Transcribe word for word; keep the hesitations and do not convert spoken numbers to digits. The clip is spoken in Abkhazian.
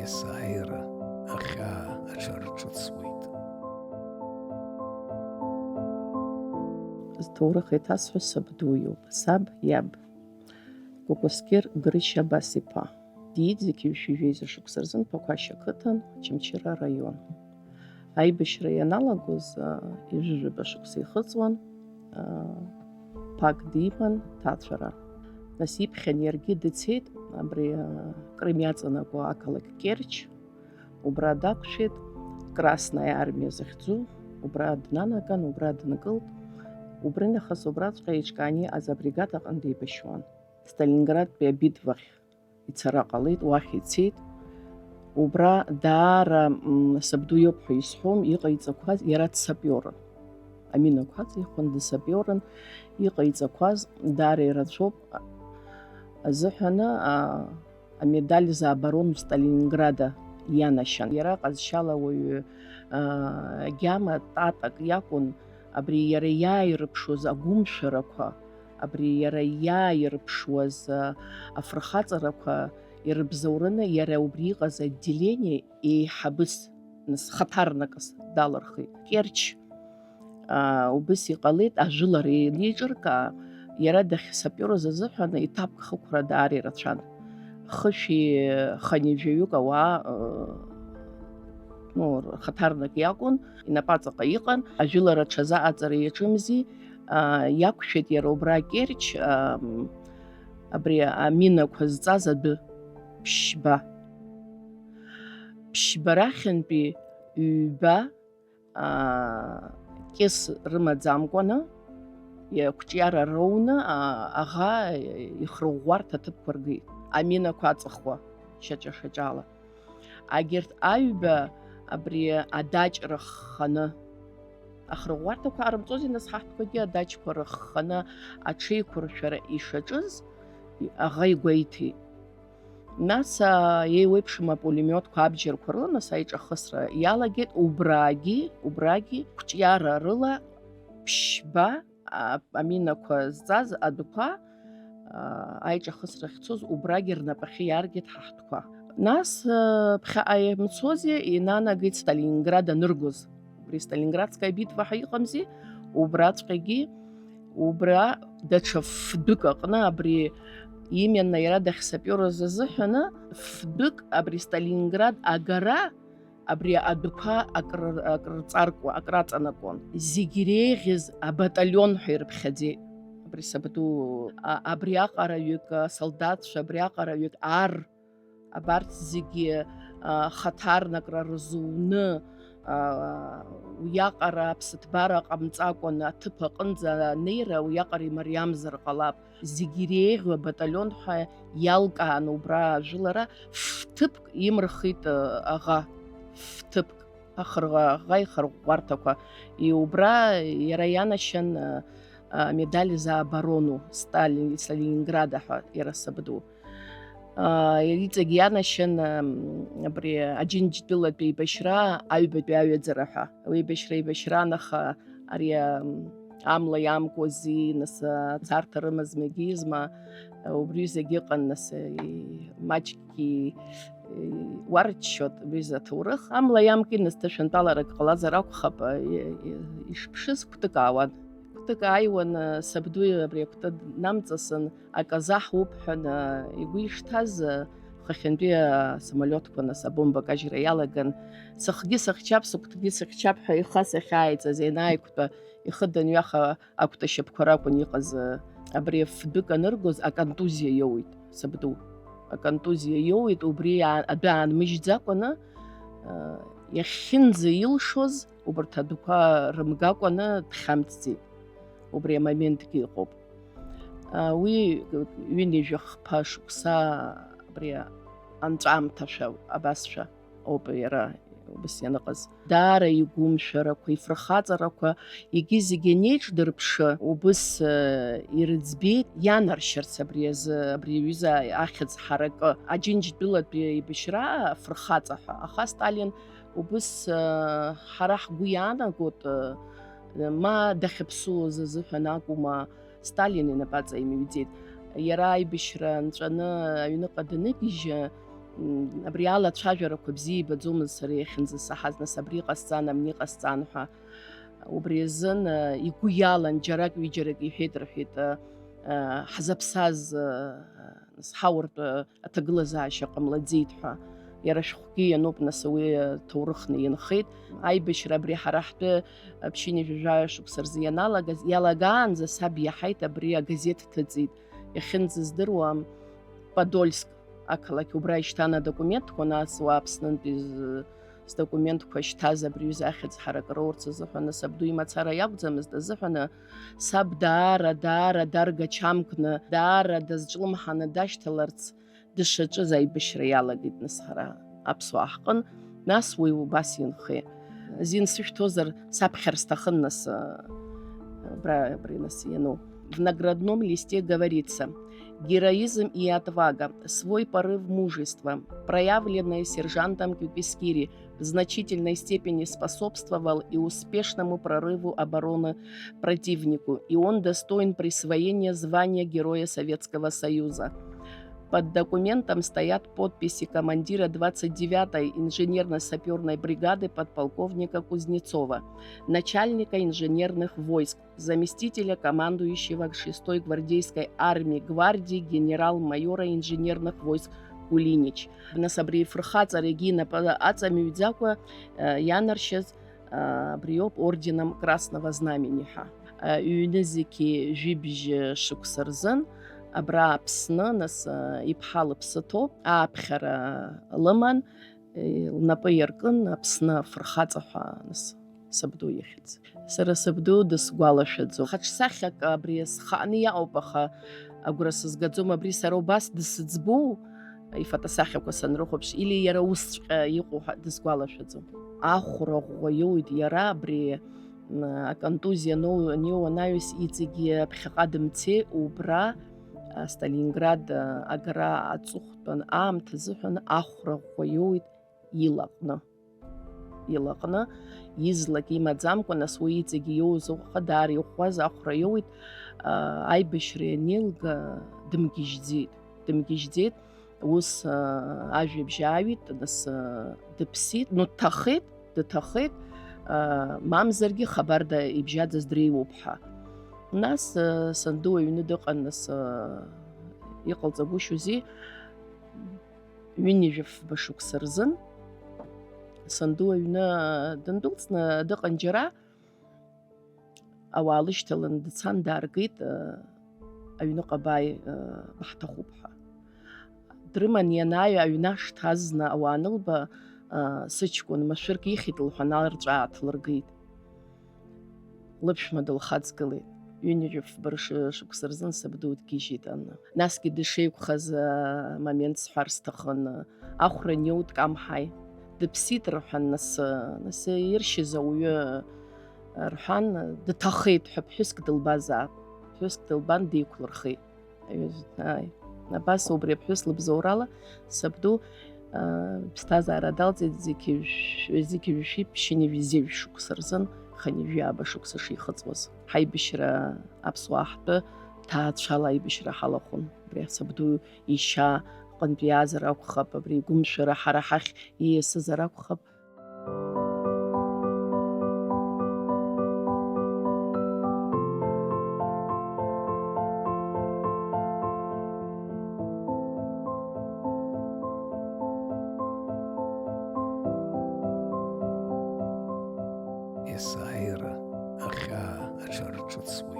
есааира ахьаа аҽарҿыцуеит. Зҭоурых еиҭасҳәо сабду иоуп, саб иаб. Кәакәасқьыр Грышьа Абас-иԥа. Диит зқьи жәшәи жәеиза шықәса рзын Ԥақәашь ақыҭан, Очамчыра араион. Аибашьра ианалагоз, ҩажәаба шықәса ихыҵуан, ԥак диман ҭаацәара. Нас иԥхьан иаргьы дцеит, абри Крым иаҵанакуа ақалақь Керчь, убра дақәшәеит, Красная армиа захьӡу, убра днанаган, убра дынкылт. Убри нахыс убраҵәҟьа еиҿкааны иҟаз абригад аҟны деибашьуан. Сталинградтәи абитвахь ицара ҟалеит, уахь ицеит. Убра даара, м, сабду иоуп ҳәа исҳәом, иҟаиҵақәаз, иара дсапиорын. Аминақәа аҵихуан, дсапиорын, иҟаиҵақәаз даара ирацәоуп, а-, азыҳәаны, а, амедаль за оборону Сталинграда ианашьан. Иара ҟазшьала уаҩы, а, гьама татак иакәын, абри иара иааирԥшуаз агәымшәарақәа, абри иара иааирԥшуаз, а, афырхаҵарақәа ирыбзоураны, иара убри иҟаз отделение еиҳабыс, нас, хаҭарнакс далырхит. Керчь, а, убыс иҟалеит, ажәылара еилеиҿыркаа, иара дахьсапиорыз азыҳәан иҭабк хықәра даара ирацәан. Хышәи хынҩажәаҩык ауаа, э, ну, хаҭарнак иакәын, инапаҵаҟа иҟан, ажәылара ҽазы аҵара иаҿымзи, а, иақәшәеит иара убра Керчь, ам, абри аминақәа зҵаз адәы ԥшьба. Ԥшьба рахьынтәи ҩба, аа, кьыс рымаӡамкәаны, иа-, қәҿиара роуны, аа, аӷа ихырӷәӷәарҭа аҭыԥқәа ргеит, аминақәа аҵыхуа шьаҿа-шьаҿала. Агьырҭ аҩба абри адаҷ рыхханы, ахырӷәӷәарҭақәа ҟарымҵози, нас, ҳаҳҭқәагьы адаҷқәа рыхханы аҽеиқәыршәара ишаҿыз аӷа игәеиҭеит. Нас, аа, еиуеиԥшым апулемиотқәа абџьарқәа рыла, нас, аиҿахысра иалагеит, убрагьы, убрагьы қәҿиара рыла ԥшьба, а, аминақәа зҵаз адәқәа, аа, аиҿахысра ахьцоз, убрагьы рнапахьы иааргеит ҳаҳҭқәа. Нас, аа, ԥхьаҟа имцозеи, инанагеит Сталинград аныргоз. Убри Сталинградская битва ҳәа иҟамзи, убраҵәҟьагьы, убра даҽа фдәык аҟны, абри именно иара дахьсапиорыз азыҳәаны, фдәык абри Сталинград агара, абри адәқәа акры-, акрырҵаркуа, акраҵанакуан. Зегь иреиӷьыз абаталион ҳәа ирыԥхьаӡеит. Абри сабду, а-, абриаҟараҩык, асолдаҭцәа абриаҟараҩык ар Абарҭ зегьы, а, хаҭарнакра рзуны, а, уиаҟара аԥсыҭбара ҟамҵакәаны аҭыԥ аҟынӡа анеира уиаҟара имариамзар ҟалап. Зегьы иреиӷьу абаталион ҳәа иалкааны убра ажәылара фҭыԥк имырхит, а, аӷа, фҭыԥк, ахырӷа-, аӷа ихырӷәӷәарҭақәа. И-, убра иара ианашьан, а, а, медаль за оборону Сталин, Сталинграда ҳәа иара сабду. Аа, иҵегь ианашьан, ам, абри Аџьынџьтәылатәи еибашьра, аҩбатәи аҩаӡара ҳәа. Уи еибашьра еибашьран, аха ари, ам, амла иамкуази, нас, а, царҭа рымазма, егьизма, а, убри зегь ыҟан, нас, и, маҷкгьы, и, уарччоит убри зы аҭоурых. Амла иамкит, нас, ҭышәынтәаларак ҟалазар акәхап, а, и, и, ишԥшыз кәтык аауан. Кәтык ааиуан, а, сабду абри акәты днамҵасын, аказаҳ уԥҳәаны игәы ишҭаз, хыхьынтәи асамолиотқәа нас абомба кажьра иалаган, сыхгьы сыхьчап, сыгәҭгьы сыхьчап ҳәа ихы асахьааиҵаз ианааиқәтәа, ихы данҩаха акәты ашьапқәа ракәын иҟаз. Абри фдәык аныргоз аконтузиа иоуит, сабду. Аконтузиа иоуит, убри аа-, адәы аанмыжьӡакәаны, а, иахьынӡаилшоз, убарҭ адәқәа рымгакәаны дхьамҵӡеит. Убри амоментгьы ыҟоуп. А, уи ҩынҩажәа хԥа шықәса абри анҵәамҭашәа абасшәа ауп иара убас ианыҟаз. Даара игәымшәарақәа, ифырхаҵарақәа, егьи зегьы анеиҿдырԥшы, убыс, э, ирыӡбеит ианаршьарц абри азы, абри аҩыза ахьӡ ҳаракы. Аџьынџьтәылатәи аибашьра афырхаҵа ҳәа. Аха Сталин убыс, э, ҳара ҳгәы иаанагоит, э, ма дахьыԥсуаз азыҳәан акәума, Сталин инапаҵаимҩӡеит. Иара аибашьра нҵәаны аҩныҟа даныгьежьы, М, абри ала ацәажәарақәа бзиа ибаӡомызт сара иахьынӡасаҳаз, нас абри ҟасҵан, амни ҟасҵан ҳәа. Убри азын, э, игәы иалан, џьарак-ҩыџьарак иҳәеит, рҳәеит, э, э, ҳзаԥсаз, э, нас ҳауртә, э, аҭагылазаашьа ҟамлаӡеит ҳәа. Иара шәҟәгьы иануп, нас уи, э, ҭоурыхны инхеит. Аибашьра абри ҳара ҳтәы, э, ԥшьынҩажәи жәаҩа шықәса рзы ианалагаз, иалагаанӡа саб иаҳаит абри агазеҭ ҭыҵит. Иахьынӡаздыруа, Подольск ақалақь убра ишьҭан адокументқәа, нас уа Аԥснынтәи з-, здокументқәа шьҭаз абри ҩыза ахьӡ ҳаракыроурц азыҳәан, сабду имацара иакәӡамызт азыҳәан, саб даара, даара даргачамкны, даара дазҿлымҳаны дашьҭаларц дышаҿыз аибашьра иалагеит, нас ҳара аԥсуаа ҳҟын, нас уи убас инхеит. Азин сышәҭозар, саԥхьар сҭахын, нас, а, абра, абри, нас иану. В наградном листе говорится: «Героизм и отвага, свой порыв мужества, проявленные сержантом Кюкискири, в значительной степени способствовал и успешному прорыву обороны противнику, и он достоин присвоения звания Героя Советского Союза». Под документом стоят подписи командира двадцать девятой инженерно-сапёрной бригады подполковника Кузнецова, начальника инженерных войск, заместителя командующего шестой гвардейской армии гвардии генерал-майора инженерных войск Кулинич. Нас абри афырхаҵарагьы инапы аҵамҩӡакәа, э, ианаршьаз, э, абриоуп орденом Красного Знамени ҳәа. Э, ҩнызқьи жәибжь шықәса рзын абра Аԥсны, нас, э, иԥҳа лыԥсы ҭоуп, ааԥхьара лыман, э, лнапы иаркын Аԥсны афырхаҵа ҳәа, нас, сабду ихьӡ. Сара сабду дысгәалашәаӡом. Хаҿсахьак абри схааны иаауп, аха агәра сызгаӡом, абри сара убас дысыӡбоу, ифотосахьақәа санрыхәаԥш, или иара усҵәҟьа иҟоу ҳәа дысгәалашәаӡом. Ахәра ӷәӷәа иоуит иара абри, м, аконтузиа аноу-, аниоу анаҩс иҵегьы аԥхьаҟа дымцеи, убра, а, Сталинград, а, агара аҵыхәтәан аамҭа азыҳәан ахәра ӷәӷәа иоуит илаҟны. Илаҟны, излак имаӡамкәа, нас уи иҵегьы иоуз аӷәӷәа даара иӷәӷәаз ахәра иоуит, а, аибашьра ианеилга, дымгьежьӡеит, дымгьежьӡеит, ус, а, ажәабжь ааҩит, нас, а, дыԥсит, ну, дҭахеит, дҭахеит, а, мамзаргьы хабарда ибжьаӡыз дреиуоуп ҳәа. Нас, а, санду аҩны дыҟан, нас, а, иҟалҵагәышьоузеи? Ҩынҩажәи фба шықәса рзын санду аҩны дындәылҵны дыҟан џьара, ауаа лышьҭаланы дцан дааргеит, э, аҩныҟа бааи, э, баҳҭахуп ҳәа. Дрыман ианааи, аҩны ашҭа азна ауаа анылба, э, сыҷкәын машәырк ихьит лҳәан, арҵәаа ааҭлыргеит. Лыԥшәма дылхаҵгылеит. Ҩынҩажәи фба рш-, шықәса рзын сабду дгьежьит аны. Насгьы дышеиқәхаз, а, момент сҳәар сҭахын. Ахәра аниоу дкамҳаи. Дыԥсит рҳәан, нас, нас иршьыз ауаҩы, а, рҳәан, дҭахеит ҳәа ԥҳәыск дылбазаап. Ԥҳәыск дылбан деиқәлырхеит. Аҩыза, ааи. Абас убри аԥҳәыс лыбзоурала сабду, аа, ԥсҭазаара далҵит зқьи жәшә-, зқьи жәшәи ԥшьынҩажәи зежә шықәса рзын, хынҩажәи ааба шықәса шихыҵуаз. Ҳаибашьра аԥсуаа ҳтәы ҭаацәала аибашьра ҳалахәын. Убри сабду ишьа аҟынтә иаазар акәхап, абри игәымшәара ҳара ҳахь ииасызар акәхап. Есааира ахьаа аҽарҿыцуа.